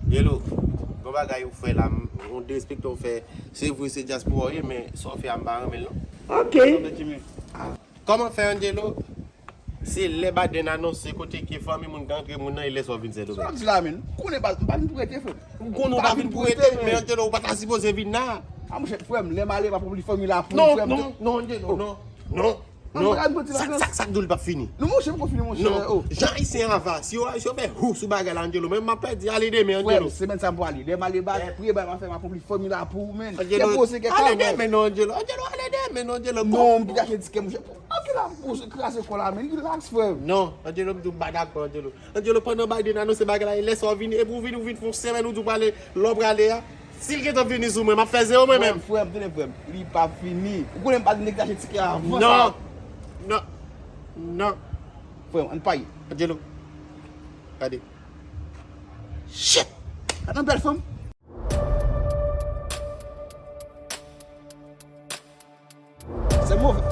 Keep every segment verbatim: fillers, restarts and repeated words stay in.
Angelo, gon bagay ou fè la, m- yon derespekte ou fè. Se vre se dyaspora w ye, men sa w fè a m pa renmen l non. Ok. Kòman fè, Angelo? Se lè Biden anonse kote ke fanmi moun ka antre moun nan e lè sa w vin Sentobèj. Sa w ap di la menm? Konnen pa, m pa vin pou rete, frè m. M konnen w pa vin pou rete, men Angelo, ou pa ta sipoze vin la. A monchè, frè m, lè m ale, m ap ranpli fòmil la pou ou, frè m. Non, non, non, Angelo, non, non, non. Sa, sa, sa k di w li p ap fini? Non, monchè, m poko fini, monchè. Non, jan Ayisyen an va, si yo, si yo fè hou sou bagay la, Angelo, men m ap pèdi ale demen, Angelo. Frè m, semèn sa m pral ale. Lè m ale, ba, priyè ba m ap fè, m ap ranpli fòmil la pou ou, menn. Angelo, ale demen non, Angelo. Angelo, ale demen non, Angelo. Non, m pita fè di kè, monchè. Ok la, m poze kraze kò la, men relax, frè m. Non, Angelo, m di w m pa dakò, Angelo. Angelo, pandan Biden anonse bagay la, e lè sa w vini, epi w vini, w vin fè yon semèn, ou di w prale, lè w prale a. Si l gentan vini sou mwen, m ap fè zewo mwen menm. Frè m, tande frè m, li p ap fini. Ou konnen m pa t nèg t achte tikè avan sa. Non, non, non. Frè m, ann paye. Angelo, gade. Shit! Gade yon bèl fanm. Se move.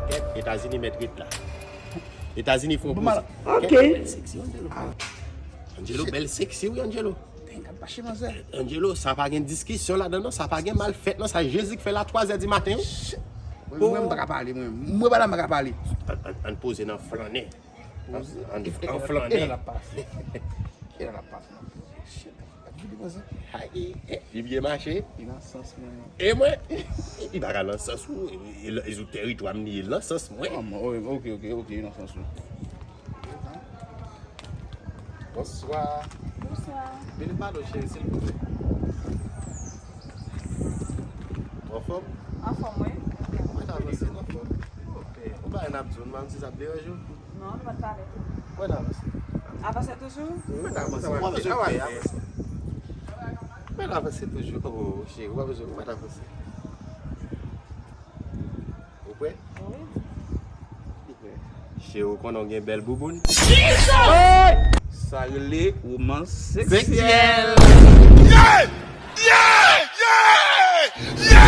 Kèt, Etazini mèt ret la. Etazini fè yon poze. Ok. Kèt, bèl seksi, Angelo. Angelo, bèl seksi, wi, Angelo. Deng, ap mache, manzè. Angelo, sa pa gen diskisyon ladan, non. Sa pa gen mal fèt, non. Sa Jezi k fè l a twazè di maten, wi. Mwen, mwen, m pa ka pale, mwen. Mwen, pa la, m pa ka pale. Ann, ann, ann poze nan flannen. Poze. Ann, ann flannen. E la pase. E la pase. Shit. Gade manzè. Ay, e, e, li byen mache. Li nan sans mwen. E mwen? Li pa ka nan sans ou. E, e, e sou tèritwa m li ye, nan sans mwen. Manman, ok, ok, ok, ok, li nan sans ou. Bonswa. Bonswa. Vin pale, cheri, silvouplè. Ou anfòm? Anfòm, wi. Mwen ta panse anfòm. Ok. Ou pa gen n ap di w, m pa konn si sa ap deranje w. Non, nou pa t pale. Mwen ta avanse. Avanse toujou? Mwen ta avanse. Ou pa bezwen pè, avanse. Mwen ta avanse toujou. Oh, cheri, ou pa bezwen, ou pa t avanse. Ou prè? Wi. Li prè. Cheri, ou konnen w gen bèl bouboun. Sa rele womans seksyèl. Seksyèl. Yeah! Yeah! Yeah!